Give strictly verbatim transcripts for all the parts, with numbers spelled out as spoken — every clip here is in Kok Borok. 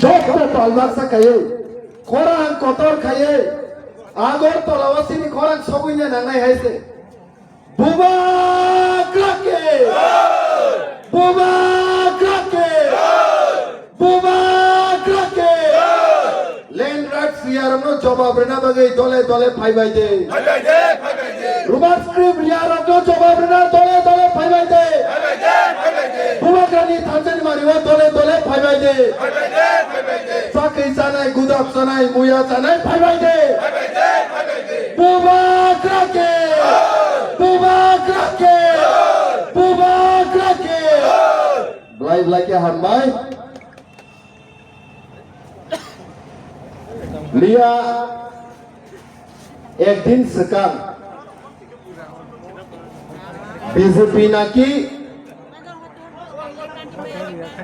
Jotto talbaksa khaiwi, khorang kotor khaiwi, Agartala o chini khorang sogwina nangnai hai se. Bubagra ke! Bubagra ke! Bubagra ke! Land rights riyarokno jobab rwna bagwi dole dole phaibai de. Phaibai de, phaibai de. Rubber strip riyarokno jobab rwna dole dole phaibai de. Phaibai de, phaibai de. Bubagrani thansa ni mari o dole dole phaibai de. Phaibai de, phaibai de. Chakri chanai, gudap chanai, muya chanai phaibai de. Phaibai de, phaibai de. Bubagra ke! Bubagra ke! Bubagra ke! Belai belai khe hambai. Liya ekdin swkang B J P naki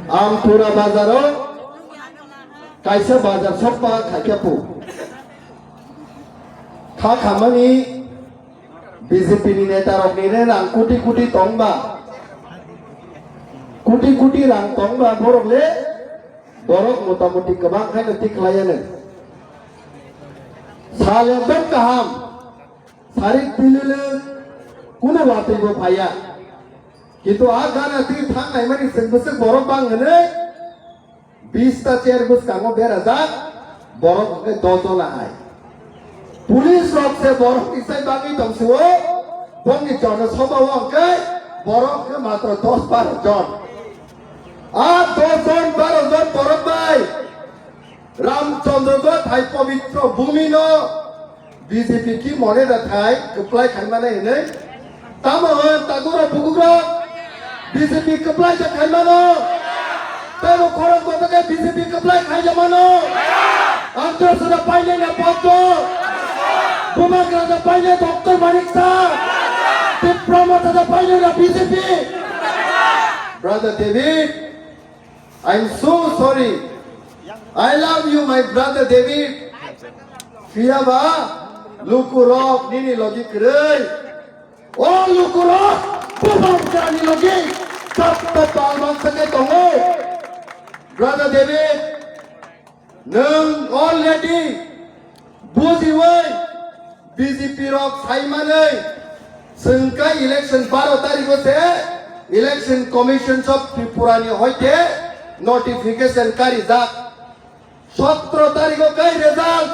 Amtura bazaro kaisa bazar sokpa khaikhe pu. Kha khamani B J P ni neta rok ni re rang kuti kuti tongba, kuti kuti rang tongba borok le borok motamuti kwbang khaino tikhlaiya nw. Sal ekdom kaham, sarik pilwlwk kunu watwi bo phaiya. Kintu a gana twi thang naimani chwng bwswk borok bang hwnwi bista chair bwskango berajak, borok hwnkhe dos jona hai. Police rok se borok ni sai bagwi tong sio, bongni jona soba o hwnkhe borok hwnkhe matro dos baro jon. A dos jon baro jon borok bai Ramchandra Ghat hai pobitro bhumi no B J P ki mone da thai kwplai khai mane hinwi. Tamo hwn takhuk rok bukhuk rok B J P kwplai da khai mano. Tamo khorang koto khe B J P kwplai khai da mano. Antara sada paine na Poddo. Bubagra da paine Doctor Manik Saha. Tipra Motha da paine na B J P. Brother David, I'm so sorry. I love you, my brother David. Phiya ba lukurok nini logi kwrwi. O lukurok bubagrani logi jotto talbang sake tongo. Brother David, nwng already bujiwi B J P rok sai manwi chwng kha election baro tarikh o se Election Commission of Tripura ni hoite notification karijak. Sotro tarikh o kai result,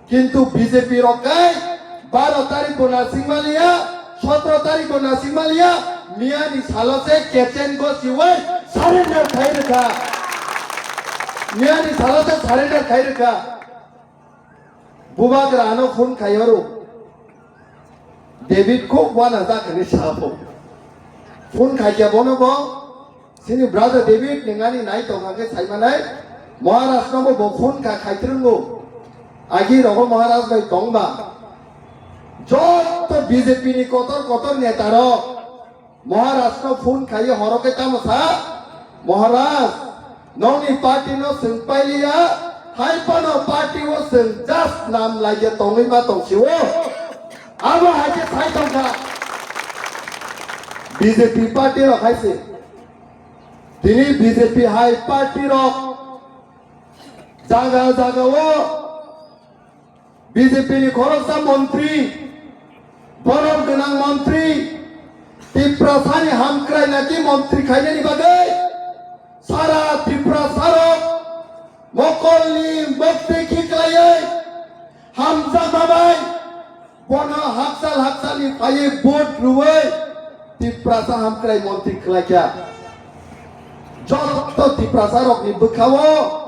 kintu B J P rok kai baro tarikh bo nasing maliya, sotro tarikh bo nasing maliya, miyani salo se kechen go siwi surrender khai rwkha. Miyani salo se surrender khai rwkha. Bubagra ano phone khai oro. David kok wana jak hwnwi sa pho. Phone khai khe bono bo, chini brother David nwng ani nai tong kha khe sai manai, Maharaj no bo, bo phone kha khai twrwngo. Agi rogo Maharaj bai tong ba. Jotto B J P ni kotor kotor neta rok Maharaj no phone khai horo khe tamo sa, Maharaj, nokni party no chwng pailiya, hai phano party o chwng just nam laiya tongwi ma tong sio. Abo hai khe sai tong kha. B J P party rok hai se. Tini B J P hai party rok jaga jaga o B J P ni khoroksa montri, borom gwnang montri, Tiprasani hamkrai naki montri khainani bagwi sara Tiprasarok mokolni moktwi khiklaiwi hamjakma bai bono hakchal hakchalni phaiwi vote rwwi Tiprasa hamkrai montri khlaikha. Jotto Tiprasarokni bwkhao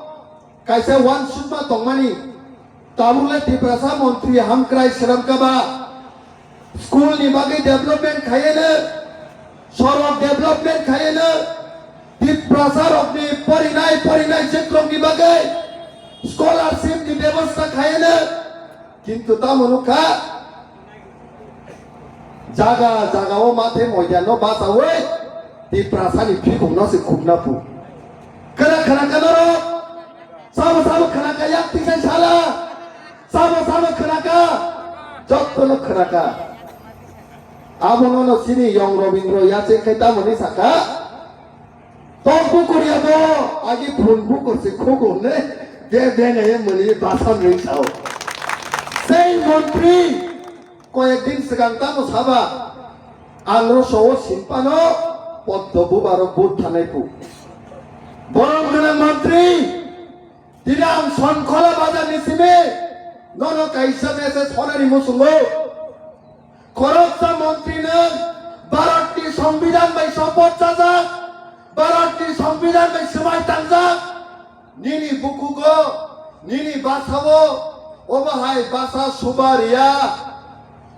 kaisa uansukma tongmani, tabukle Tiprasa montri hamkrai swnamkha ba, school ni bagwi development khaieno, sorok development khaieno, Tiprasa rokni porinai porinai chekrokni bagwi scholarship ni bebosta khaieno, kintu tamo nukha, jaga jaga o mathe moidan no bachawi Tiprasa ni phikung no se khukna pu. Khna khna ka norok, sabo sabo khna ka yak tisai sala, sabo sabo khna ka, jotto no khna ka. Abo no no sini yong Robindro yache khai tamo ni saka. Tok bukur ya bo, agi phun bukur se khugo ne, de de ne ye mani basa nung sao. Sei montri, koyek din swkang tamo saba, ang ro sowo simpano, poddo bubaro but thanai pu. Borom gwnang montri, tini ang Sonkhola bazar ni simi, nono kaisa message honani musungo. Khoroksa montri nwng Bharatni Songbidan bai support chajak, Bharatni Songbidan bai swmai tangjak. Nini bukhugo, nini basao, obo hai basa subar ya.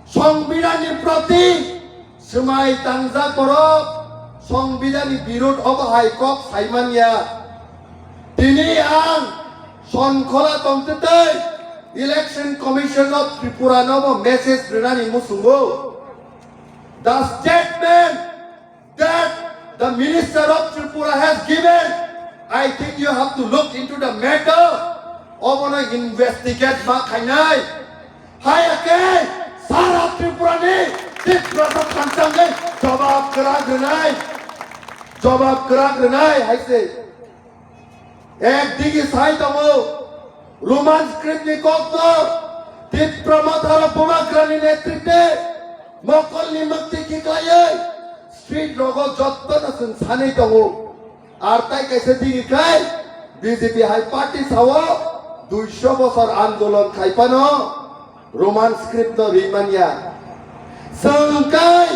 Songbidanni proti swmai tangjak borok, Songbidanni birud obo hai kok saiman ya. Tini ang Sonkhola tongtwtwi Election Commission of Tripura no bo message rwnani muchungo. The statement that the Minister of Tripura has given, I think you have to look into the matter. Obono investigate ma khainai. Haya khe sara Tripura ni Tiprasa thansang ni jawab kwrak rwnai. Jawab kwrak rwnai hai se. Ek digi sai tongo, Roman script ni kokno Tipra Motharo Bubagrani netritwe mokolni mukti khiklaiwi street rogo jottono chwng sanwi tongo. Ar tai kaisa digi khai B J P hai party sao duiso bosor andolon khai phano Roman script no rimanya. Chwng kai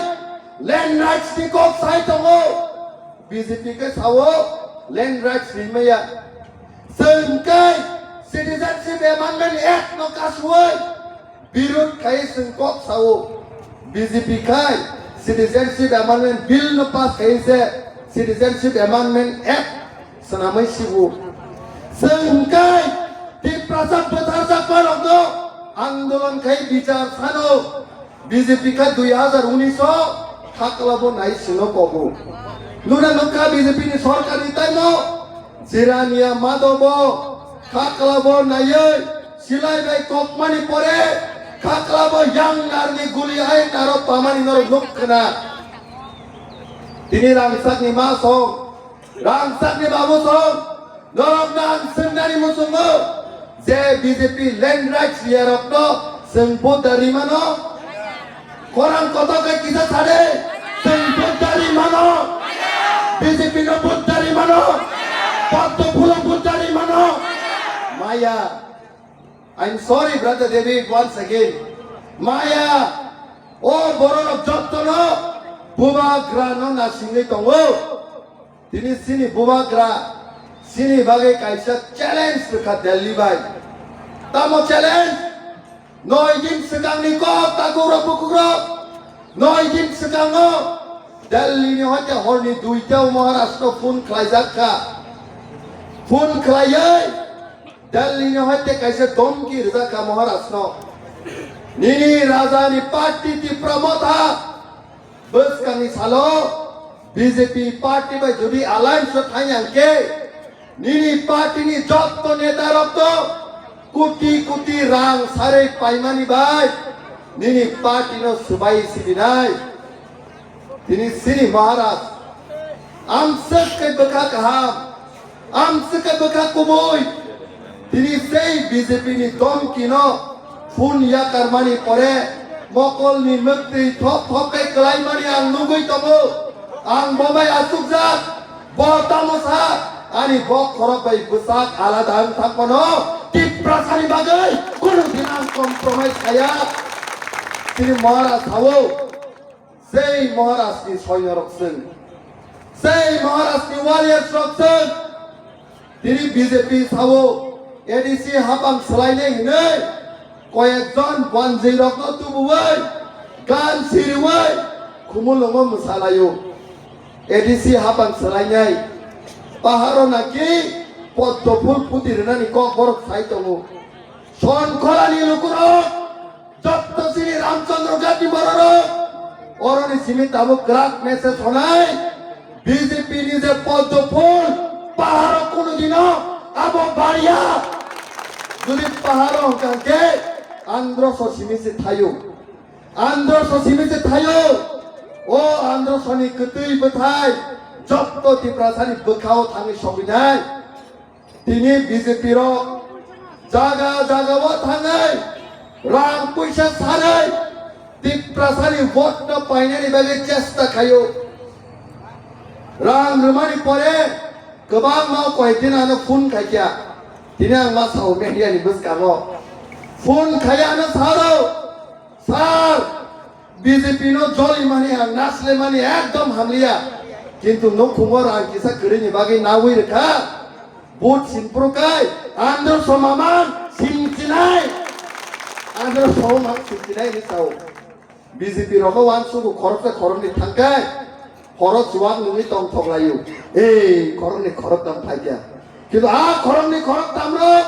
land rights ni kok sai tongo. B J P khe sao land rights rimaya. Chwng kai Citizenship Amendment Act no kasuwi birud khai chwng kok sao. B J P khai Citizenship Amendment Bill no pass khai se Citizenship Amendment Act swnamwi sibu. Chwng kai Tiprasa bwtharjakma rokno andolon khai bichar sano. B J P kha dui hazar unis o khaklabo nai sino kobo. Nuna nukha B J P ni sorkar ni time o Jirania Madhobo khaklabo naiwi silai bai kokmani pore khaklabo yang narni guli hai naro pamani norok nuk khna. Tini rangsak ni ma song, rangsak ni babu song, norok na ang swngnani muchungo je B J P land rights riyarokno chwng vote da rimano. Khorang kotor khe kisa sade, chwng vote da rimano. B J P no vote da rimano. Poddo phulo vote da rimano. Maya. I'm sorry, brother David, once again. Maya, o bororok jottono bubagrano nasingwi tongo. Tini chini bubagra, chini bagwi kaisa challenge rwkha Delhi bai. Tamo challenge? Noi din swkangni kok takukrok bukukrok. Noi din swkango Delhi ni hoite horni duita o Maharaj no phone khlaijak kha. Phone khlaiwi Delhi ni hoite kaisa domki rijak kha Maharaj no. Nini raja ni party Tipra Motha bwskangni salo B J P party bai jodi alliance o thang yang khe nini party ni jotto neta rok to koti koti rang sarwi paimani bai nini party no swbai sibinai. Tini sini Maharaj, amswk khe bwkha kaham, amswk khe bwkha kubui. Tini sei B J P ni domki no phone yakarmani pore mokolni mwktwi thop thop khe kwlaimani ang nugwi tongo. Ang bo bai achukjak, bo tamo sa, ani bo khorok bai bwsak alada wng thang phano Tiprasani bagwi kunu din ang compromise khaya. Tini Maharaj sao. Sei Maharaj ni soinorok chwng, sei Maharaj ni warriors rok chwng. Tini B J P sao A D C hapang swlainai hinwi koyekjon banjwi rokno tubuwi gan siriwi khumulwngo mwsalaio. A D C hapang swlainai paharo naki poddo phul phuti rwnani kok borok sai tongo. Sonkholani lukurok Jotto chini Ramchandra Gandhi bororok, oroni simi tabuk kwrak message honai, B J P ni je poddo phul, paharo kunu dino abo bariya. Jodi paharo hwnkha khe androso simi se thaio. Androso simi se thaio. O androsoni kwtwi bwthai jotto Tiprasani bwkhao thangwi sogwinai. Tini B J P rok jaga jaga o thangwi rang puisa sanwi Tiprasani vote no painani bagwi chesta khaio. Rang rwmani pore kwbangma koi din ano phone khaikha. Tini ang ma sao media ni bwskango phone khaiya ano sao, "Sir, B J P no joli mani ang nasle mani ekdom hamliya. Kintu nukhungo rang kisa kwrwini bagwi nawi rwkha. Vote simpru kai, andro somaman simchinai. Andro somaman simchinai ni sao." B J P rogo wan sugu khoroksa khorokni thangkai. Khorok chuwak nungwi tongthok laio. Ei, khorokni khoroktham phaikya. Kintu a khorokni khoroktham rok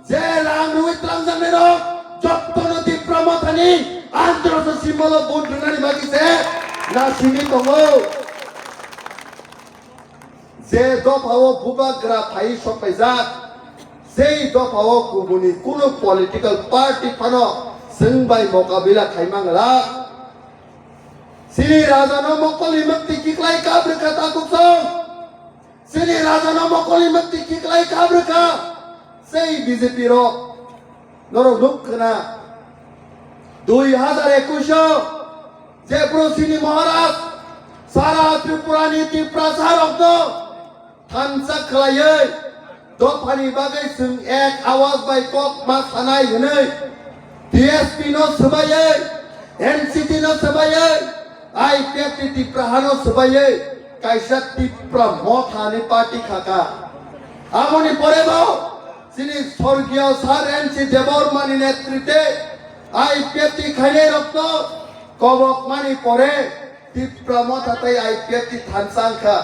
je rang rwi twlangjaknai rok jottono Tipra Mothani androso simbolo vote rwnani bagwi se na simi tongo. Je dophao bubagra phai sokpaijak, sei dophao kubuni kunu political party phano chwng bai mokabila khaimang la. Chini rajano mokoli mukti kiklai kabrwkha takuksong. Chini rajano mokoli mukti kiklai kabrwkha. Sei B J P rok. Norok nuk khna. Dui hazar ekush o jephru chini Maharaj sara Tripura ni Tiprasa rokno thansa khlaiwi dophani bagwi chwng ek awaz bai kok ma sanai hwnwi D S P no swbaiwi, N C T no swbaiwi, I P F T Tipra hano swbaiwi kaisa Tipra Motha ni party khaka. Aboni pore bo chini sorgiyo Sir N C Debbarma ni netritwe I P F T khainai rokno kobok mani pore Tipra Motha tei I P F T thansa wngkha.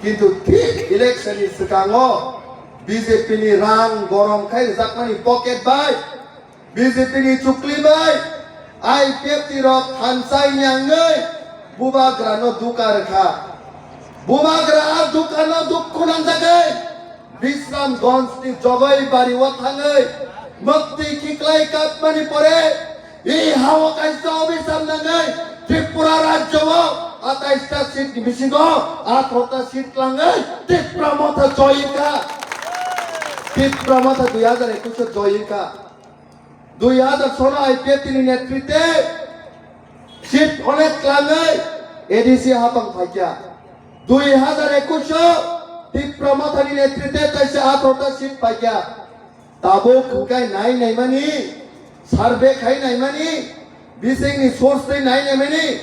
Kintu thik election ni swkango B J P ni rang gorom khai rwjakmani pocket bai, B J P ni chukli bai I P F T rok thansa wngya wngwi bubagra no duka rwkha. Bubagra a duka no dukhu nangjagwi Bisramganj ni Jogoi bari o thangwi mukti kiklai kapmani pore, e hao kaisa obisam nangwi Tripura rajyo o atais ta seat ni bisingo atharo ta seat twlangwi Tipra Motha joyika. Tipra Motha dui hazar ekush o joyika. Dui hazar sono I P F T ni netritwe seat onek twlangwi A D C hapang phaikha. Dui hazar ekush o Tipra Motha ni netritwe taisa atharo ta seat phaikha. Tabuk hwnkhe nai naimani, survey khai naimani, bisingni source tei nai naimani,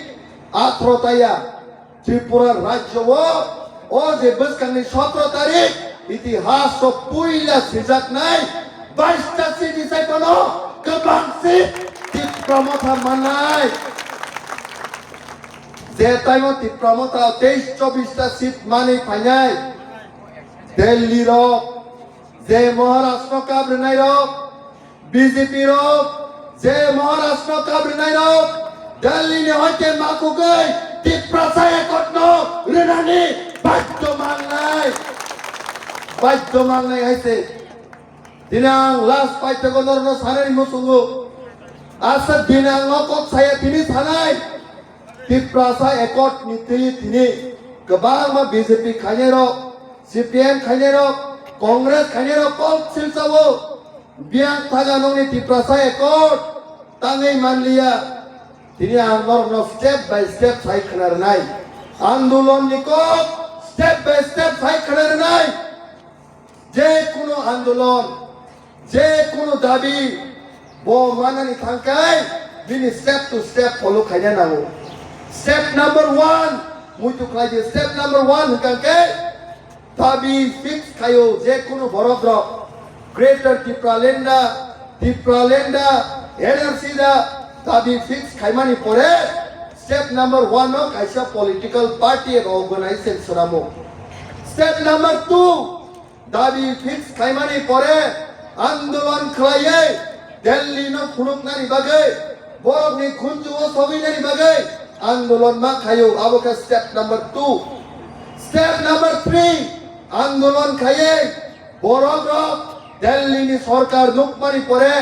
atharo taya Tripura rajyo o, o je bwskangni sotro tarik, itihas o puila sijaknai baista seat ni sai phano kwbang seat Tipra Motha mannai. Je time o Tipra Motha teis chobbish ta seat manwi phainai, Delhi rok, je Maharashtra kap rwnai rok, B J P rok, je Maharashtra kap rwnai rok, Delhi ni hoite makugwi Tiprasa Accord no rwnani badhyo mangnai. Badhyo mangnai hai se. Tini ang last paithago norokno sanani muchungo. Asa tini ang o kok saya tini sanai. Tiprasa Accord ni twi tini kwbangma B J P khainai rok, C P M khainai rok, Congress khainai rok kok silsao. Biyang thaga nokni Tiprasa Accord tangwi manliya. Tini ang norokno step by step sai khna rwnai. Andolon ni kok step by step sai khna rwnai. Je kunu andolon, je kunu dabi bo manani thangkai bini step to step follow khaina nango. Step number one, muitu khlai di, step number one hwnkha khe dabi fix khaio je kunu borok rok Greater Tipraland da, Tipraland da, N R C da dabi fix khaimani pore step number one no kaisa political party eba organization swnamo. Step number two, dabi fix khaimani pore andolon khlaiwi Delhi no phunuknani bagwi, borokni khunju o sogwinani bagwi andolon ma khaio, abo khe step number two. Step number three, andolon khaiwi borok rok Delhi ni sorkar nukmani pore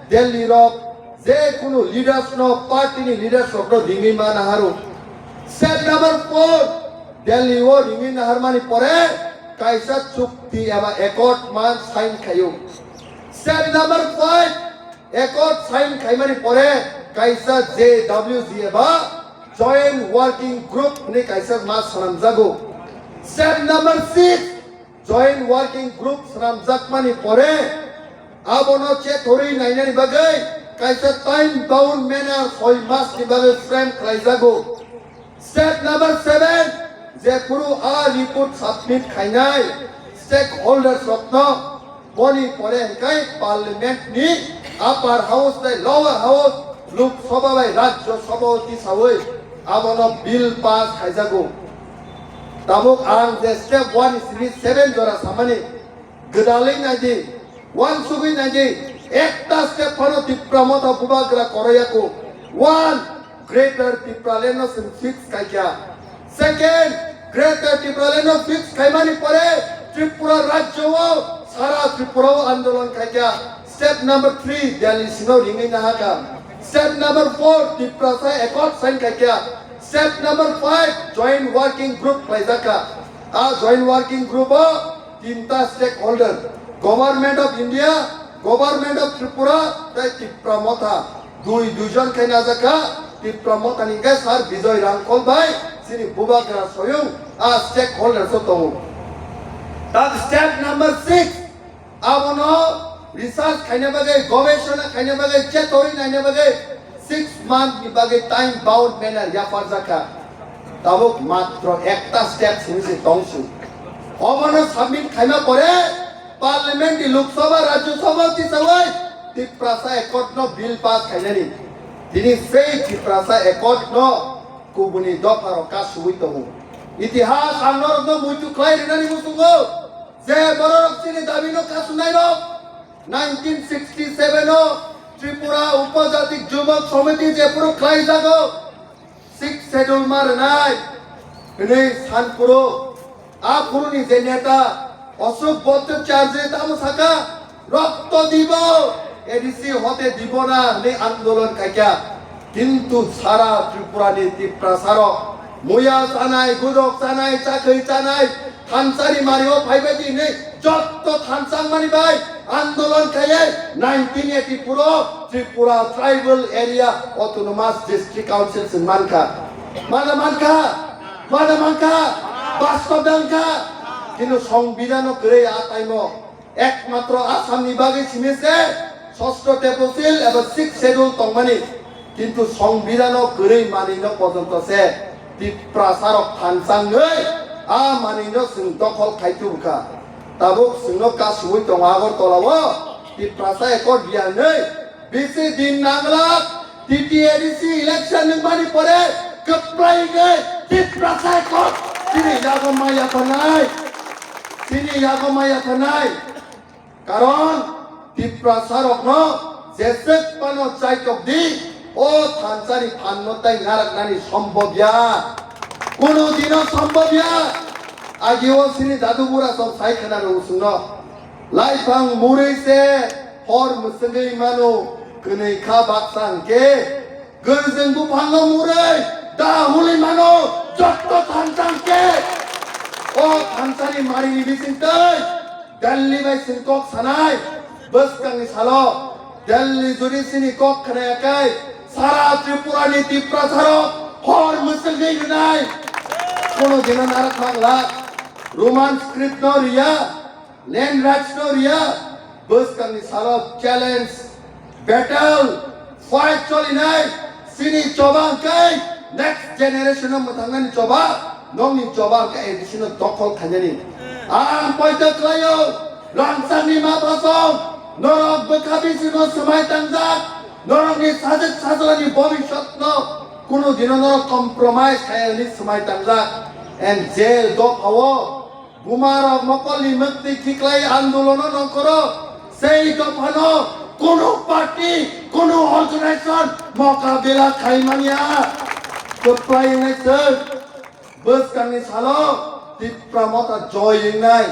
Delhi rok je kunu leaders no, party ni leaders rok no ringwi ma naharo. Step number four, Delhi o ringwi naharmani pore kaisa chukti eba accord man sign khaio. Step number five, accord sign khaimani pore kaisa J W G eba Joint Working Group hwnwi kaisa ma swnamjago. Step number six, Joint Working Group swnamjakmani pore abono chethorwi nainani bagwi kaisa time bound manner soi mas ni bagwi frame khlaijago. Step number seven, jephuru a report submit khainai stakeholders rokno boni pore hwnkhe parliament ni upper house tei lower house, Lok Sabha bai Rajya Sabha o tisawi abono bill pass khaijago. Tabuk ang je step one ni simi seven jora samani gwdalwi naidi, uansugwi naidi, ekta step phano Tipra Motha bubagra koroyako. One, Greater Tipraland no chwng fix khaikha. Second, Greater Tipraland no fix khaimani pore Tripura rajyo o sara Tripura o andolon khaikha. Step number three, Delhi sino ringwi nahakha. Step number four, Tiprasa Accord sign khaikha. Step number five, Joint Working Group khlaijakha. A Joint Working Group o tinta stakeholder, Government of India, Government of Tripura tei Tipra Motha. Dui duijon khe najakha, Tipra Motha ni hwnkhe Sir Bijoy Rangkhol bai chini bubagra soyung a stakeholders o tongo. Tak step number six, abono research khaina bagwi, gobeshona khaina bagwi, chetori naina bagwi six month ni bagwi time bound manner yapharjakha. Tabuk matro ekta step simi se tongsu. Obono submit khaima pore Parliament ni Lok Sabha, Rajya Sabha tisawai Tiprasa Accord no bill pass khainani. Tini sei Tiprasa Accord no kubuni dopha rok kasugwi tongo. Itihas ang norokno muitu khlai rinani muchungo je bororok chini dabi no kasunai rok nineteen sixty seven o Tripura Upajati Jubak Samiti jephuru khlaijago, Sixth Schedule ma rwnai hwnwi san phuru, a phuruni je neta Ashok Bhattacharya tamo saka, "Rokto dibo, A D C hote dibo na," hwnwi andolon khaikha. Kintu sara Tripura ni Tiprasa rok muya chanai, gudok chanai, chakhwi chanai, thansa ni mario phaibai di hinwi jotto thansa wngmani bai andolon khaiwi nineteen eighty four o Tripura Tribal Area Autonomous District Council se mankha. Mana mankha? Mana mankha? Bastob da wngkha? Kintu Songbidhan o kwrwi a time o ekmatro Assam ni bagwi simi se sosto teposil eba sixth schedule tongmani. Kintu Songbidhan o kwrwi manwi no pojonto se Tiprasa rok thansa wngwi a manwi no chwng dokhol khai tubukha. Tabuk chwngno kasugwi tongo Agartala o Tiprasa Accord ya hwnwi. Bisi din nanglak, T T A D C election nungmani pore kwplai wngwi Tiprasa Accord chini yago ma yapharnai. Chini yago ma yapharnai. Karon Tiprasa rokno jeswk phano chaitok di, o thansa ni phan no tai naraknani sombhob ya. Kuno dino sombhob ya. Agi o chini dadu bura sok sai khna rw chwngno. Laiphang murwi se hor mwswngwi mano, kwnwi kha baksa hwnkhe Gwrjwng buphango murwi da huli mano jotto thansa hwnkhe. O thansani marini bisingtwi Delhi bai chwng kok sanai. Bwskangni salo Delhi juri chini kok khnayakhai sara Tripurani Tiprasarok hor mwchwngwi rwnai. Kono dino narwk mang la. Roman script no riya. Land rights no riya, bwskangni salo challenge, battle, fight cholinai, chini choba hwnkhe next generation no mwthangnani choba, nokni choba hwnkhe A D C no dokhol khainani. Ang poito khlaio, rangchakni ma phasong, norok bwkha bisingo swmai tangjak, norokni sajwk sajlani bobiswtno kunu dino norok compromise khainani swmai tangjak, and je dophao Bumarok mokolni mwktwi khiklai andolono nongkhoro, sei dophano kunu party, kunu organization mokabila khaimanya. Kwplai wngnai chwng bwskangni salo Tipra Motha joy wngnai.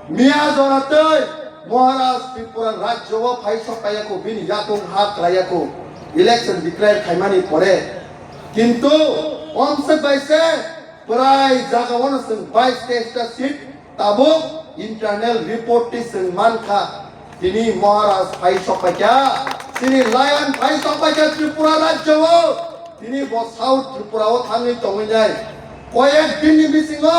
Miya jora twi Maharaj Tripura rajyo o phai sok kaiya kho, bini yakung ha klaiya kho, election declare khaimani pore. Kintu omswk bai se Prai jagao no chwng bais teis ta seat tabuk internal report twi chwng mankha. Tini Maharaj phai sokpaikha, tini Lion phai sokpaikha Tripura rajyo o. Tini bo South Tripura o thangwi tongwi nai. Koyek din ni bisingo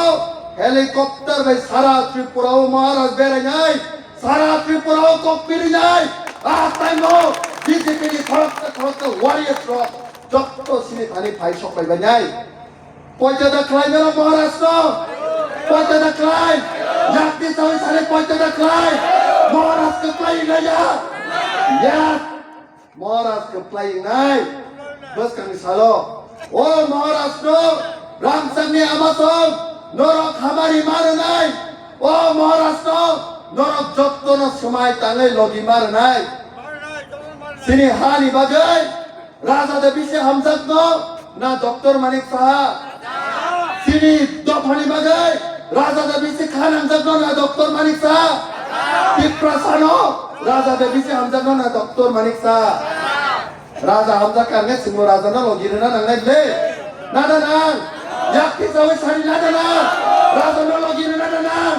helicopter bai sara Tripura o Maharaj berai nai, sara Tripura o kok piri nai. A time o B J P ni khoroksa khoroksa warriors rok jotto sini thani phai sok bai bai nai. Poito da khlai mero Maharaj no. Poito da khlai. Yakti sawi sari poito da khlai. Maharaj ke play nai ya. Yes. Maharaj ke playing nai. Bwskangni salo. O Maharaj no, Ramsakni amasong, norok hamari maro nai. O Maharaj no, norok jotto no swmai tangwi logi maro nai. Sini hani bagwi, Raja de bisi hamjak no, na Doctor Manik Saha. Sini dophani bagwi, Raja de bisi khanangjak no, na Doctor Manik Saha. Tiprasa no, Raja de bisi hamjak no, na Doctor Manik Saha. Raja hamjak karne singbo raja no logi rwna nangnai ble. Nada nang. Yakti sawi sari nada nang. Raja no logi rwna nada nang.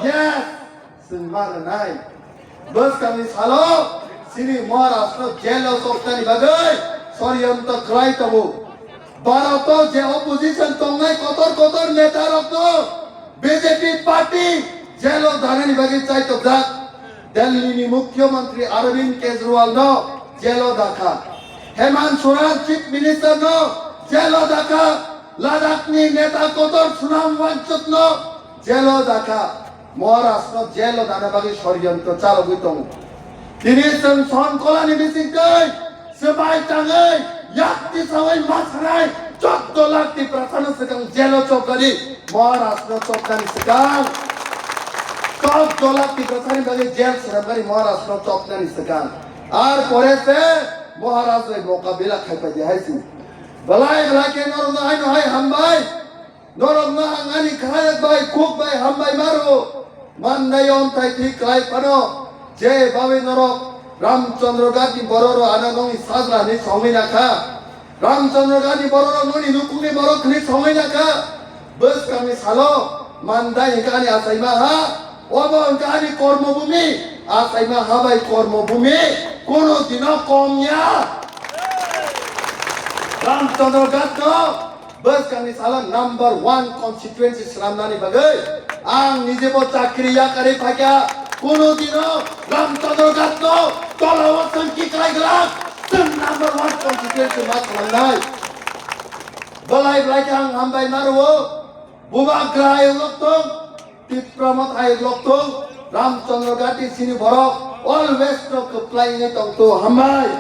Yes. Chwng ma rwnai. Bwskangni salo sini Maharaj no jail o chopnani bagwi soriyontro khlai tongo. Bharat o je opposition tongnai kotor kotor neta rok no B J P party jail o danani bagwi chaitokjak. Delhi ni Mukhyamantri Arvind Kejriwal no jail o dakha. Hemant Soren Chief Minister no jail o dakha. Ladakh ni neta kotor Sonam Wangchuk no jail o dakha. Maharaj no jail o dana bagwi soriyontro chalogwi tongo. Tini chwng Sonkolani bisingtwi swbai tangwi yakti sawi ma sanai chwddo lakh Tiprasa no swkang jail o chopnani Maharaj no chopnani swkang. Chwddo lakh Tiprasa ni bagwi jail swnamnani Maharaj no chopnani swkang. Ar pore se Maharaj bai mokabila khai pai di hai si. Belai belai khe norok no hai no hai hambai. Norok no ang ani khayak bai, khuk bai, hambai maro. Mandai omthai thwi klai phano, je bawi norok Ramchandra Ghat ni borok rok ano nokni sajla hinwi songwi nakha. Ramchandra Ghat ni borok rok nokni nukhungni borok hinwi songwi nakha. Bwskangni salo Mandai hwnkha ani achaima ha, obo hwnkha ani kormo bhumi, achaima ha bai kormo bhumi, kono dino kom ya. Ramchandra Ghat no Bwskangni salo number one constituency swnamnani bagwi ang nijebo chakri yakarwi phaikha. Kunu dino Ramchandra Ghatno tolao chwng kiklai glak, chwng number one constituency ma swnamnai. Belai belai khe ang hambai ma rwo. Bubagra ayuk lok tong, Tipra Motha ayuk lok tong, Ramchandra Ghat ni sini borok always no kwplai wngwi tong to, hambai.